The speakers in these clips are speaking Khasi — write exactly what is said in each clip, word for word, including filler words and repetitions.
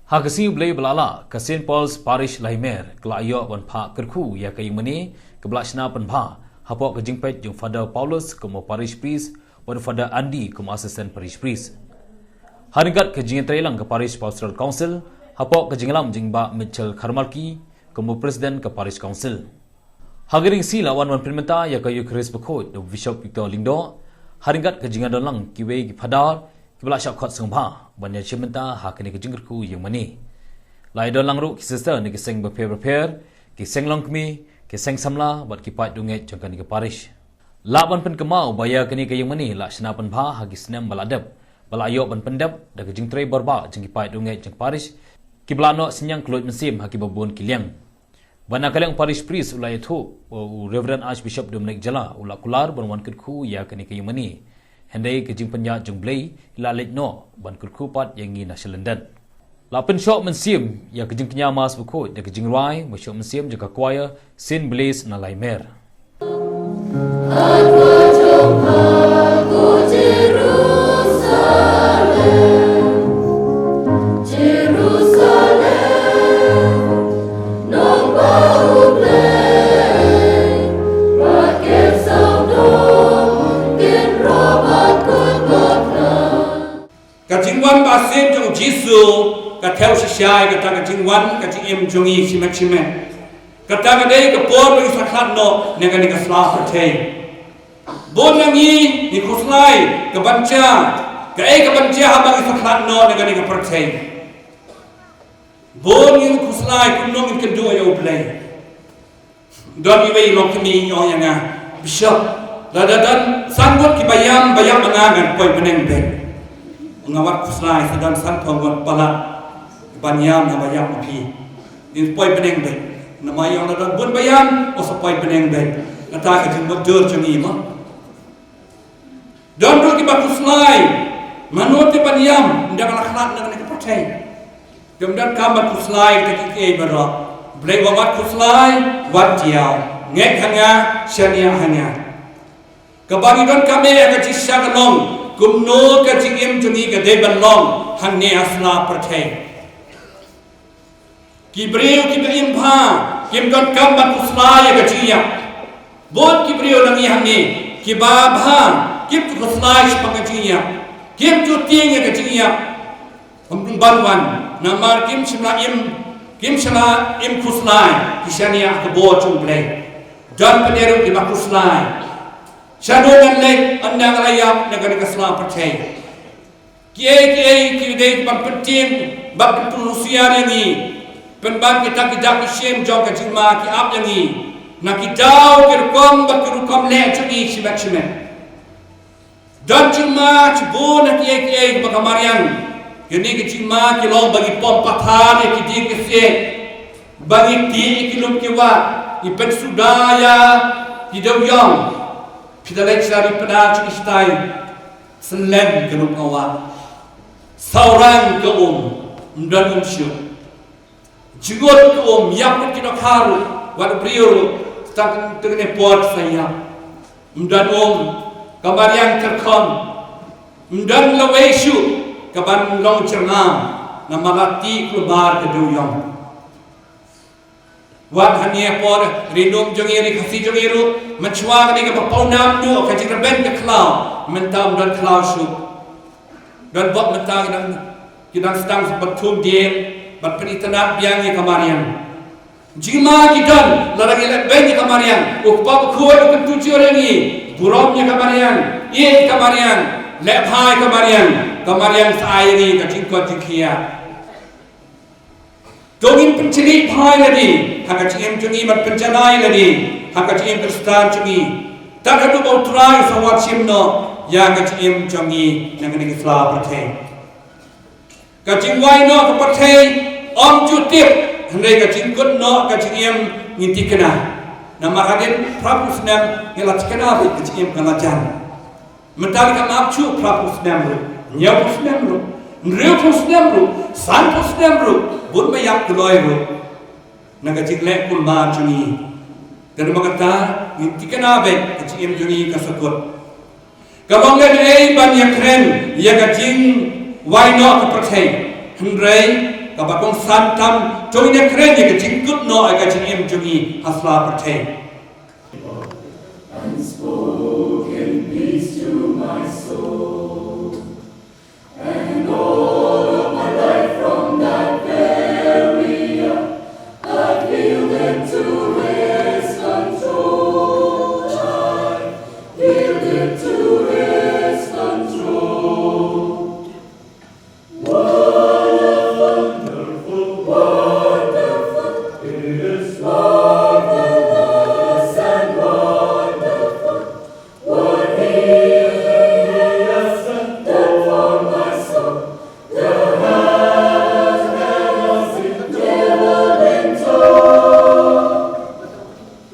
Ha ka sngi U Blei ba la lah, ka Saint Paul's Parish Laimer ka la ïoh ban phah kyrkhu ïa ka ïingmane kaba la shna pynbha hapoh ka jingpeit jong Father Paulus kum u Parish Priest bad u Father Andy kum u Assistant Parish Priest. Ha ryngkat ka jingïatreilang ka Parish Pastoral Council hapoh ka jingïalam jong i Bah Mitchell Kharmarki kum u President ka Parish Council. Ha ka jingshisha la wan ban pynmynta ïa ka Eucharist bakhuid da u Bishop Victor Lyngdoh, ha ryngkat ka jingïadonlang kiwei ki phadar kiba la shah khot sngewbha ban ïashim bynta ha kane ka jingkyrkhu ïingmane. La ïadonlang ruh ki sister na ki seng bapher bapher, ki seng longkmie, ki seng samla bad ki paid riewngeit jong kane ka parish. Lah ban pynkynmaw ba ïa kane ka ïingmane la shna pynbha ha ki snem ba la dep, ba la ïoh ban pyndep da ka jingtrei bor bha jong ki paid riewngeit jong ka parish, kiba la noh synñiang kylluid mynsiem ha kiba bun ki liang. Bad na ka liang u Parish Priest u la ïathuh ba u Reverend Archbishop Dominic Jala u la kular ban wan kyrkhu ïa kane ka ïingmane. Hynrei ka jingpynïaid jong U Blei i la leit noh ban kyrkhu pat ïa ngi na sha London. La pynshoh mynsiem ïa ka jingkñia Mass bakhuid da ka jingrwai ba shoh mynsiem jong ka choir Saint Blaise na Laimer. Ka jingwan ba sien jong u Jisu ka thew shisha ïa kata ka jingwan ka jingim jong ngi shimet shimet. Kata ka dei ka por ba ngi sa khlad noh na kane ka sla pyrthei. Bun na ngi ngi khuslai ka ban jia, kaei ka ban jia haba ngi sa khlad noh na kane ka pyrthei. Bun ngi khuslai kumno ngin kynduh ïa U Blei. Don iwei i longkmie i ong ïa nga, Bishop, lada don san ngut kiba ïam, ba ïam ma nga ngan poi bneng beit. Nga wad khuslai, sa don sanphew ngut palat kiban ïam, nga ba ïam ma phi. Ngin poi bneng beit. Namar i ong lada don bun ba ïam, u sa poi bneng beit. Kata ka jingmutdur jong ngi mo. Don ruh kiba khuslai, mano te ban ïam, ynda ka la khlad na kane ka pyrthei. Te ym donkam ban khuslai ïa kita kiei baroh. Blei ba wat khuslai, wat diaw. Ngeit ha nga, shaniah ha nga. Kaba ngi donkam eh ha ka jingshisha ka long, kumno ka jingim jong ngi ka dei ban long hangne ha sla pyrthei. Ki briew kiba im bha kim donkam ban khuslai ïa ka jingïap. Bun ki briew na ngi hangne kiba bha kim ju khuslai shaphang ka jingïap. Kim ju tieng ïa ka jingïap. Ym ban wan namar kim shym la im, kim shym la im khuslai, ki shaniah ha ka bor jong U Blei. Don pat de ruh kiba khuslai. Shano ngan leit ynda nga la ïap na kane ka sla pyrthei. Kiei kiei ki dei ban pyntieng, ban pynpynhusiar ïa ngi. Pynban kita ki dak ki shin jong ka jingma ki ap ïa ngi na ki daw ki rukom bad ki rukom leh jong ngi shimet shimet. Don jingma shibun ha kiei kiei ba ka mariang. Kine ki jingma ki long ba ngi pom pathar ïa ki dieng ki siej, ba ngi tih ïa ki lum ki wah, ngi pynsuda ïa ki dewïong. Phi da leit sha ri Pnar jong ngi shatai. Syllen ka lum ka wah. Sawrang ka um, ym don um shuh. Jngut ka um, ïap lut ki dohkha ruh, wat u briew ruh, tang tang ne por sa ïap. Ym don um, ka mariang tyrkhong. Ym don lawei shuh ka ban long jyrngam, namar la tih kulmar ka dewïong. Wat hangne ha por ri Num jong ngi, ri Khasi jong ngi ruh, mynshuwa kane kaba pawnam duh ka jingrben ka khlaw, mynta ym don khlaw shuh. Don bok mynta ki dang, ki dang sdang sa pynthum dieng bad pynitynnad biang ïa ka mariang. Jingma ki don, lada ngi leh beiñ ïa ka mariang, u Kpa Bakhuid u kyntu jur ïa ngi, burom ïa ka mariang, ïeit ïa ka mariang, leh bha ïa ka mariang, ka mariang sa ai ïa ngi ka jingkoit jingkhiah. To ngin pynjuliew bha ïa lade ha ka jingim jong ngi, ban pynjanai ïa lade ha ka jingim Khristan jong ngi. Tad haduh ba U Trai u sa wan shim noh ïa ka jingim jong ngi na kane ka sla pyrthei. Ka jingwai noh ka pyrthei ym ju tip, hynrei ka jingkut noh ka jingim ngin thikna. Namar hadien phra phew snem ngi la thikna beit ka jingim ka la jan. Mynta ka map shuh phra phew snem ruh, hynñiew phew snem ruh, hynriew phew snem ruh, san phew snem ruh, bun ba ïap kloi ruh. Na ka jingleh kulmar jong ngi. Te namar kata ngin thikna beit ka jingim jong ngi ka sa kut. Ka long lehnohei ban ïakren ïa ka jingwai noh ka pyrthei. Hynrei Kaba kongsan tam, to ngin ïakren ïa ka jingkut noh ïa ka jingim jong ngi ha sla pyrthei. And spoken peace to my soul. And all of my life from that very hour, I've yielded to His control. I've yielded to His control. What a wonderful, wonderful, it is marvelous and wonderful what He has done for my soul. The heavens never been told.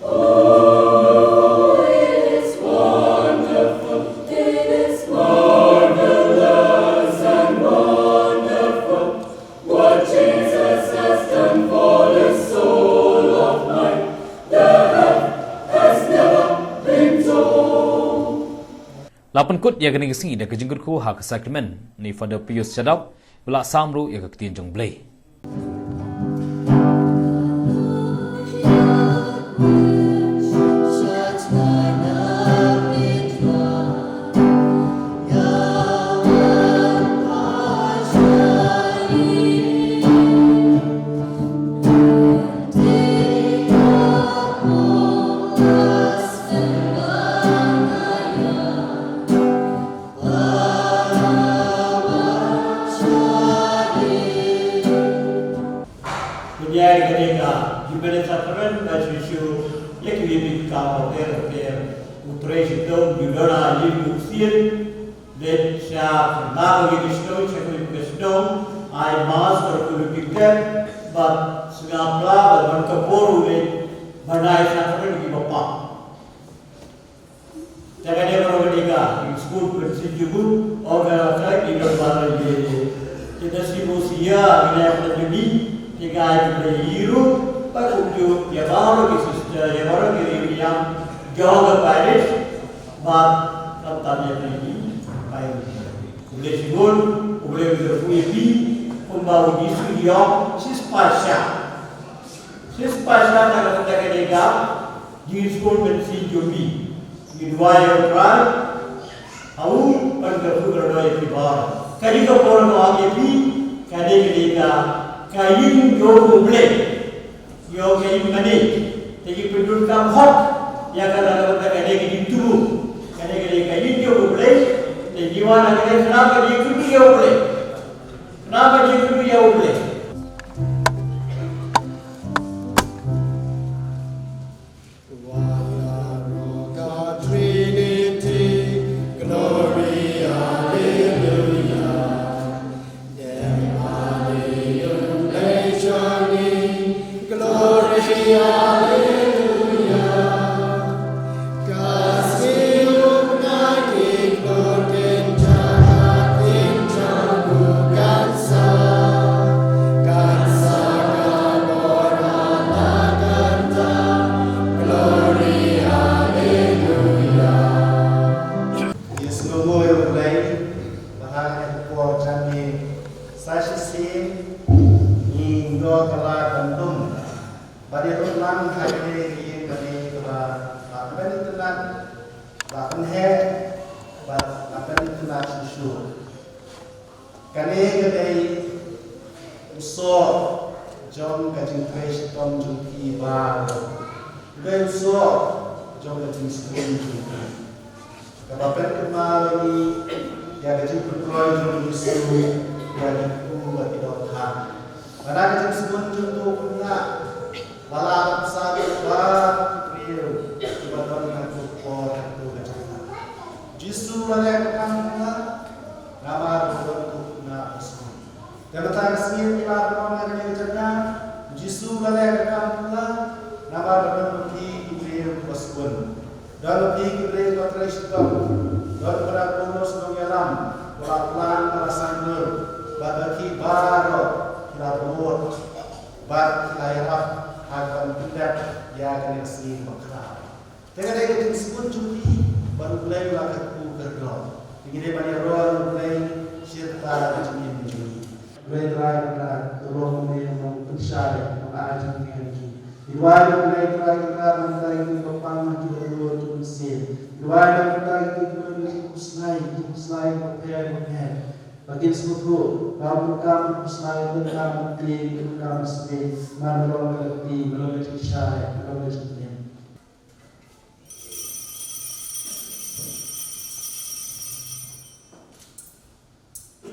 Oh, it is wonderful, it is marvelous and wonderful what Jesus has done for this soul of mine. The earth has never been told. La pynkut ïa kane ka sngi da ka jingkyrkhu ha ka sakramen na i Father Pius Shadap, ba la sam ruh ïa ka ktien jong U Blei. Mynta ïa kane ka Jubilee Sacrament, nga shu shu ïa ki ïa ki kam bapher bapher, u trei shitom, u don ha ïing u ksian, bad sha khyndai ka ïing ka shnong, sha ka ïing ka shnong, ai Mass, kyrkhu ïa ki ktien, bad sngap la, bad man ka por u leit ban ai Sacrament ïa ki bapap. Te kane baroh kane ka jingskul pynsngewthuh, ong ka la ka ki don baroh ïa. Te da shi Mosia kane ka jingmih, te ka ai ka jingmih ruh, ba kumjuh ïa baroh ki sister, ïa baroh ki riewniam jong ka parish, bad khamtam ïa ka jingmih, ba ïa. U Blei shibun, U Blei u kyrkhu ïa phi, kumba u Jisu u ong, shispah shah. Shispah shah na ka bynta kane ka jingskul mynsiem jong phi. Ngi duwai ïa U Trai ha u ban kyrkhu kyrdoh ïa phi baroh. Ka dei ka por kaba ïa phi, ka dei ka dei ka, ka ïing jong U Blei. Ïa ka ïing mane, te ngi pyndonkam hok ïa ka, ka dei ka dei ka jingtubu. Ka dei ka dei ka ïing jong U Blei, te ngi wan ha kane khnang ka jingkyrkhu ïa U Blei. Khnang ka jingkyrkhu ïa U Blei. Trinity, glory, hallelujah. Dem ani un lei jong ngi, glory, hallelujah. Ka sngewbha ki klur kin jaka kin jong u kan sa, kan sa ka bor ala kata, glory, hallelujah. Ïa sngewbha ïa U Blei, ba ha kane ka por jong ngi sa shisien ngi ïoh ka lad ban lum. Ban ïaroh lang ha kane ka ïing kane kaba la pynitynnad, la pynheh, bad la pynitynnad shuh shuh. Kane ka dei u soh jong ka jingtrei shitom jong phi baroh. U dei u soh jong ka jingsngewbha jong phi. Kaba pynkynmaw ïa ngi ïa ka jingpynroi jong u Jisu ïa ki khun bad ki dohkha. Ba na ka jingsngewbha jong u Trai, la lah ban sah ïa ki briew kiba don ha kato ka por, ha kato ka jaka. Jisu la leh ka kam pynlong, namar ba don u Trai ba sngewbha. Te mynta ka sngi ngi la pynlong ha kane ka jaka, Jisu la leh ka kam pynlong, namar ba don phi ki briew ba sngewbha. Don phi ki briew ba trei shitom. Don para Paulus nongïalam, para Plang, para Sandur, bad ki baroh ki la bud, bad ki la ïarap ha kaba pyndep ïa kane ka sngi bakhraw. Te ka dei ka jingsngewbha jong phi ba U Blei u la kyrkhu kyrdoh. Te ngi dei ban ïaroh ïa U Blei shi katta ka jingim jong ngi. Blei Trai, Trai. Long mo me nongpynshai, nongai jong me ïa ki. Ngi duwai ba ngi ïa ki, Trai, ban ïa ki ba pang ha ki lyngngoh ki mynsiem. Ngi duwai ba ngi ïa ki, ba ngi khuslai, khuslai bapher bapher. Ba kin sngewthuh ba ban kam khuslai, ban kam tieng, ban kam sbit, ban long ka lynti, ban long ka jingshai, ban long ka jingkmen.